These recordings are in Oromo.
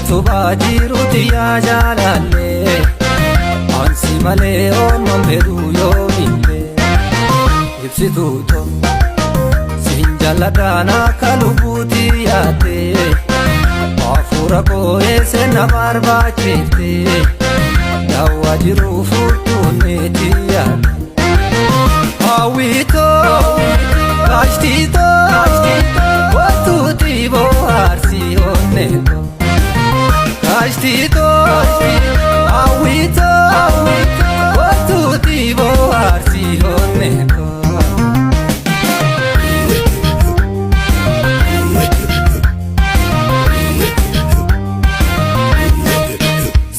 utubaa jiruuti yaa jaalallee ansi malee ormoon fedhuu yoomillee ibsituu too siin jaalladhaan akka lubbuuti yaaddee hafuura koo eesse na barbaachiftee daawwaa jiruu furtuunneeti yaadde. Hawwitoo gaashtiitoo wattuuti bohaarsii onneetoo gaashtiitoo hawwitoo wattuuti bohaarsii onneetoo.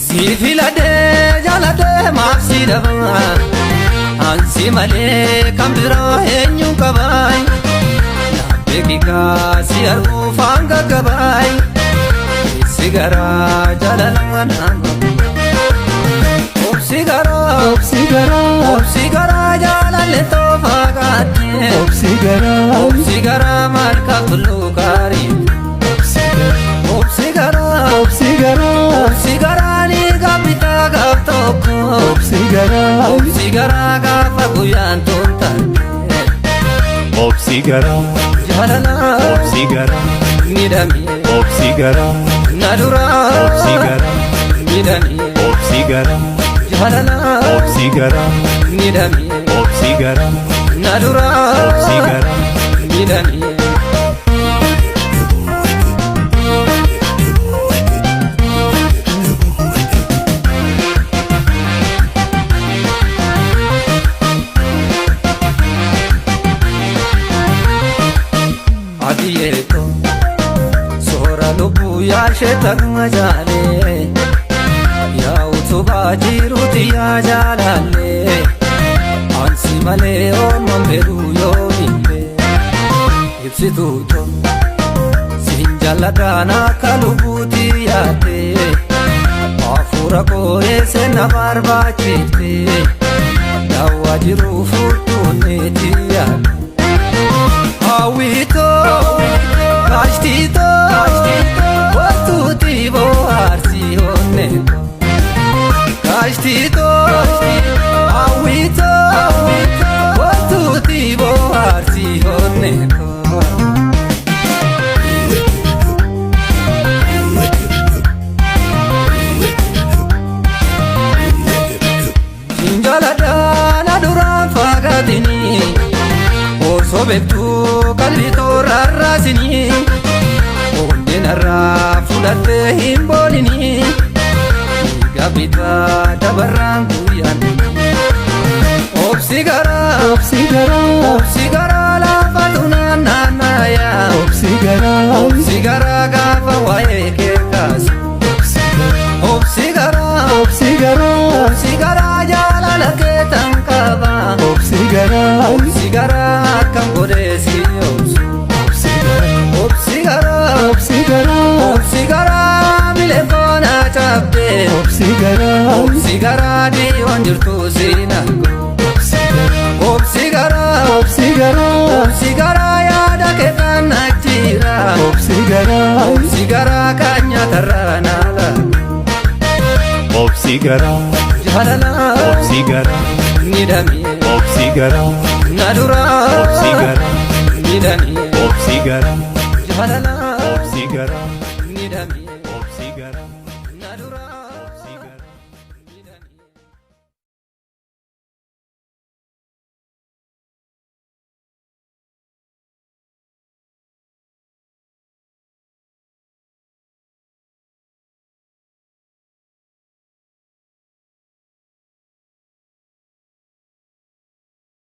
Si filadhee jaaladhee maaf si dhabaa ansi malee kan biraa eenyu qabaay beekikaa si arguuf hanga gabaay si garaa jaalala nama obsi garaa Obsi garaa, obsi garaa jaalalle toofaa qaadde obsi garaa, obsi garaa maal qabdu gaarii obsi garaa, obsi garaa obsi garaa, obsi garaa ni gabbitaa gaaf tokko. Obsi garaa, Obsi garaa gaafa guyyaan toltaate obsi garaa, jaalala obsi garaa, miidhamee obsi garaa, na duraa obsi garaa, miidhamee obsi garaa, jaalala obsi garaa, miidhamee obsi garaa, na duraa obsi garaa. Miidhamee. Adiyeeto soora lubbuu yaashee tagma jaalee yaa utubaa jiruuti yaa jaalallee ansi malee ormoon fedhuu yoomillee ibsituu too siin jaalladhaan akka lubbuuti yaaddee hafuura koo eesse na barbaachiftee daawwaa jiruu furtuunneeti yaadde. Hawwitoo gaashtiitoo wattuuti bohaarsii onneetoo gaashtiitoo hawwitoo wattuuti bohaarsii onneetoo. Jaaladhaa na duraan fagaatinii osoo beektuu qalbii toorarraasinii hundinarraa fudhattee hin booninii gabbitaa dabarraan guyyaan obsi garaa Obsi garaa, obsi garaa laafatu naannaanaayaa obsi garaa, obsi garaa gaafa waa'ee kee kaasu obsi garaa, obsi garaa obsi garaa, obsi garaa jaalala kee tan qaba obsi garaa, obsi garaa akkam godhee si obsu obsi garaa, obsi garaa obsi garaa, obsi garaa milee foonaa cabdee obsi garaa, obsi garaa dhiyoon jirtu siin argu obsi garaa, obsi garaa obsi garaa, obsi garaa yaada kee kan jira obsi garaa, obsi garaa kan nyaatarraa naala obsi garaa, jaalala obsi garaa, miidhamee obsi garaa, na duraa obsi garaa, miidhamee obsi garaa, jaalala obsi garaa, miidhamee. Obsi garaa.